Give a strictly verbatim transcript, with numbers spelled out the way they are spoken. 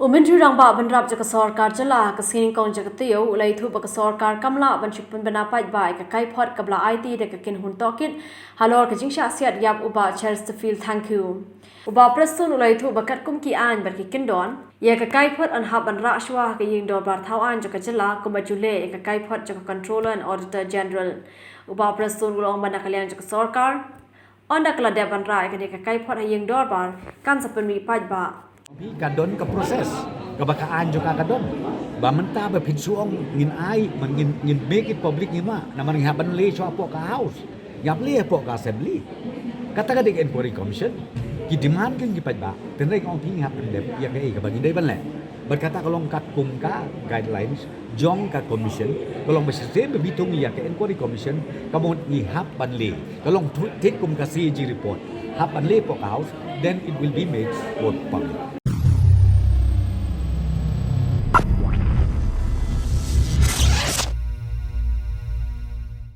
U Myntri Rangbah Bynrap jong ka sorkar jylla ha ka sngi Nyngkong jong ka taïew u la ïathuh ba ka sorkar kam lah ban shu pynbna paidbah ïa ka kaiphod kaba la aiti da ka kynhun tohkit halor ka jingshah siat ïap u Bah Chesterfield Thangkhiew. U Bah Prestone u la ïathuh ba katkum ki aiñ bad ki kyndon, ïa ka kaiphod yn hap ban rah shuwa ha ka ïing dorbar thaw aiñ jong ka jylla kumba ju leh ïa ka kaiphod jong ka Controller and Auditor General. U Bah Prestone u la ong ba na ka liang jong ka sorkar, ynda ka la dep ban rah ïa kane ka kaiphod ha ïing dorbar, kan sa pynmih paidbah. Ka don ka process kaba ka aiñ jong ka ka don. Ba mynta ba phin shu ong ngin ai, man ngin, ngin make it public ngim lah. Namar ngi hap ban leh shuwa hapoh ka House, ngi hap leh hapoh ka Assembly. Kata ka dei ka Inquiry Commission. Ki demand ki paidbah, tynrai nga ong phi ngi hap pyndep ïa kaei kaba ngi dei ban leh. Bad kata ka long katkum ka guidelines jong ka Commission, ka long ba shisien ba phi thung ïa ka Inquiry Commission, ka mut ngi hap ban leh. Ka long thied kum ka CAG report, hap ban leh hapoh ka House, then it will be made for public.